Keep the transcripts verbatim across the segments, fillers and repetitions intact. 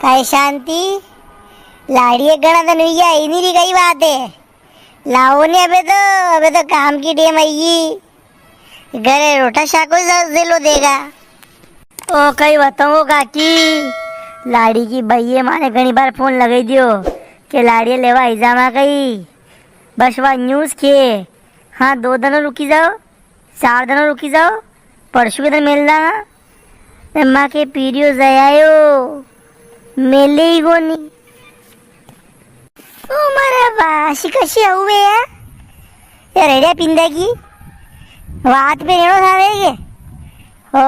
काई शांति, लाड़ी एक घणा दन हुई गया, इनी री कई बात है। लाओ ने अबे तो, अबे तो काम की टेम आई। घरे रोटा शाको ज-, जेलो देगा। ओ कई बताऊं काकी, लाड़ी की बई ए माने घणी बार फोन लगाई दियो के लाड़ी लेवा आई जावा कई। बस वा न्यूज के, हाँ, दो दन रुकी जाओ, चार दन रुकी जाओ, परसों के दन मेल जावा। ए माँ के पीरियो जयायो, मेले ही कोनी। ओ मारा बा, अशी कशी हुए है? ये रेड़िया पिंदा की बात पे रेणो था रे के। ओ,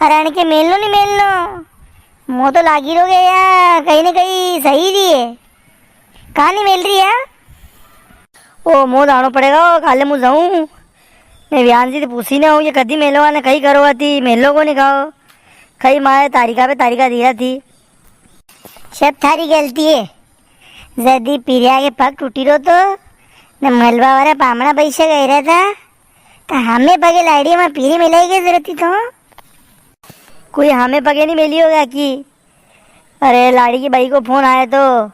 अरे अणके मेलनो नी मेलनो। मो तो लागी रो के या कहीं ना कहीं सही री है। कां नी मेल री है? ओ, मो जाणो पड़ेगा, ओ, काले मु जाऊं। मैं व्यान जी से पूछी ना हूँ, ये कदी मेलो ने कई करो थी, मेलो कोनी खाओ। कई माए तारीखा पे तारीखा दिया थी। सब थारी गलती है। जदी पीरिया के पग टूटी रो तो, ने मलबा वाला पामणा पैसे गई रहा था, तो हमें पगे लाड़ी में पीरी मिलाई की जरूरत थी तो। कोई हमें पगे नी मिली होगा कि अरे, लाड़ी की बई को फोन आयो तो,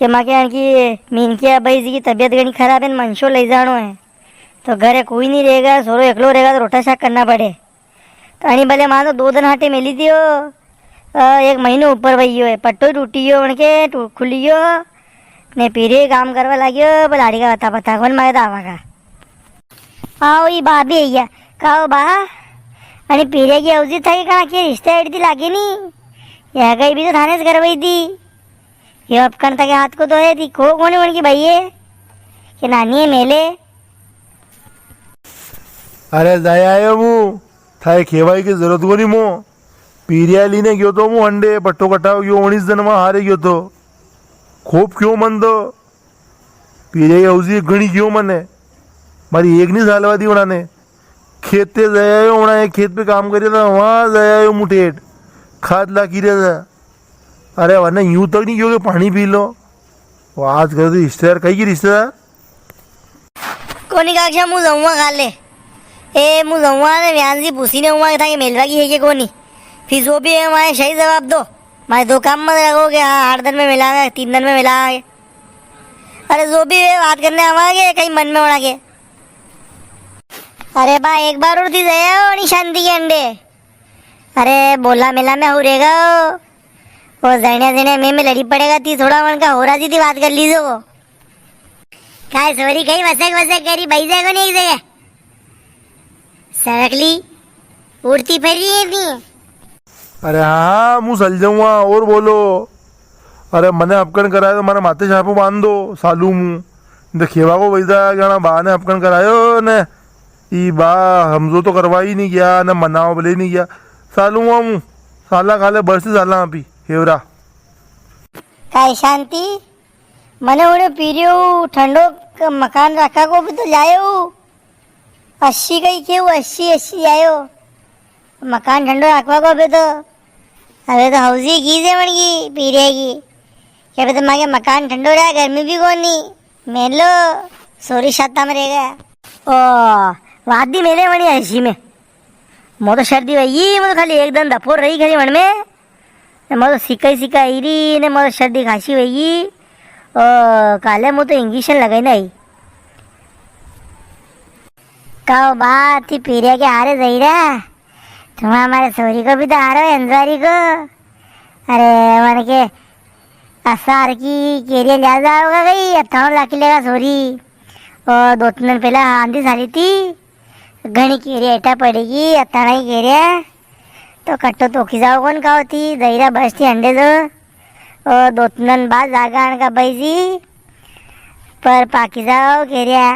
के माँ के यहाँ की मीन के बई जी की तबीयत घणी खराब है, मनसो ले जाणो है, तो घरे कोई नी रेगा, सोरो एकलो रेगा, तो रोटा शाक करना पड़े। तो अणी भले माँ तो दो दन हाटे मेली दियो, अ, एक महीनो ऊपर वही है, पट्टो ही टूटी गयो, उनके टू-, खुली गयो, ने पीरे काम करवा लाग्यो, पर लाड़ी का पता, पता कौन मारे दावा का। आओ, ई भाभी है या। काओ बा, अरे पीरे की औजी था कि कहाँ के रिश्ते एड़ी थी लागे नी? या कई भी तो थाने से करवाई थी। यो अपकण तक हाथ को तो है थी, को कोनी उनकी भाई है? के नानी है मेले? अरे जाय आयो मु, थाए खेवाई की जरूरत कोनी मो। पीरिया लीने गयो तो मु अंडे, पट्टो कटाव गयो, उन्नीस दिन में हारे गयो तो। खूब क्यों मन दो? पीरे की औजी घणी क्यों मने, मारी एक नी सालवा दी उणाने। खेते जाया हो, उणा एक खेत पे काम करिया था, वहां जाया हो मुठेठ, खाद लाकी रिया था। अरे, वरना यूं तक नी क्यों के पानी पी लो। वो आज कर दी रिश्तेदार, कई की रिश्तेदार? कोनी काक्षा, मु जाऊंगा काले। ए, मु जाऊंगा ने व्यान जी पूछी ने हुआ कि था ये मेलवा की है के कोनी। फिर जो भी है, वहां सही जवाब दो। मारे दो काम मत रखो कि हाँ, आठ दिन में मिलांगे, तीन दिन में मिलांगे। अरे जो भी वे बात करने आवांगे, कई मन में होना के। अरे बा, एक बार और थी जाया हो, अणी शांति के अंडे। अरे बोला मेला में हो रहेगा हो। वो जण्या जण्या में, में लड़ी पड़ेगा थी, थोड़ा उनका हो राजी थी बात कर लीजो। काय सोरी कई वसक वसक करी, बई जाए कोनी एक जगह। सरकली उड़ती फिर रही है थी। अरे हाँ, हाँ, मु सल जाऊंगा, और बोलो। अरे, मने अपकरण करायो तो मारे माथे छापो बांध दो, सालू मु। तो खेवा को वैसा घणा बा ने अपकरण करायो ने, ई बा हमजो तो करवा ही नी गया, ने मनावा भले नी गया। सालू हुआ मु, साला खाले बरसी साला आपी, हेवरा। काय शांति, मने उड़े पीरियो ठंडो क-, मकान रखा को भी तो लायो। अस्सी कई के वो अस्सी, अस्सी आयो। मकान ठंडो राखवा को अबे तो, अबे तो हौजी की जेवण की पी रहेगी। के अबे तो माके मकान ठंडो रहा, गर्मी भी कोनी। मेलो, सोरी छाता में रहेगा। ओ, वादी मेले वणी अस्सी में। मो तो सर्दी वही, मो तो खाली एक दिन दफोर रही खाली वण में। ने मो तो सिकाई सिकाई री, ने मो तो सर्दी खांसी वही। ओ, काले मु तो इंजेक्शन लगाई ना आई। काओ बा, थी पीरिया के हारे जई रहा? तुम हमारे सोरी को भी तो हारो है, अंजवारी को। अरे, मन के असार की केरिया ले जाओगा गई, अथाणो लाकी लेगा सोरी। ओ, दो तीन दिन पहला आंधी साली थी, घणी केरिया हेटा पड़ेगी, अथाणा ही केरिया। तो कट्टो तोकी जाओ कोनी काओ थी, जई रहा बस थी अंडे दो। ओ, दो तीन दिन बाद जागा आने का भाई जी, पर पाकी जाओ केरिया।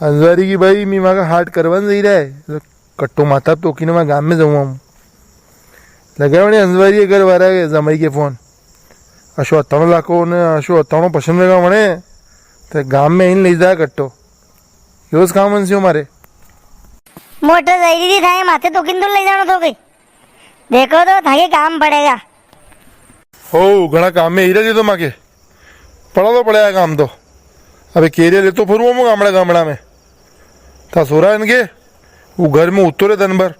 अंजवारी की भाई, मी माका हाट करवान जई रहा है। कट्टो माथा तोकी ने मैं गाम में जाऊँ हम। लगा वणे अंजवारी घर वाला के जमाई के फोन। अशो अत्ताणो लाको ने अशो अत्ताणो पसंद वेगा वणे। ते गाम में इन ले जा कट्टो। योज काम वंस्यो मारे। मोटर जई री थी, थाए माथे तोकी ने तो ले जाणो थो कई। देखो तो थाके काम पड़ेगा। हो, घणा काम में हीरा जी तो माके। पड़ा तो पड़ा है काम तो। अबे केरिया लेतो फरूं मु गामड़ा गामड़ा में। था सोरा इनके, वो घर में उत्तो रे दिन भर।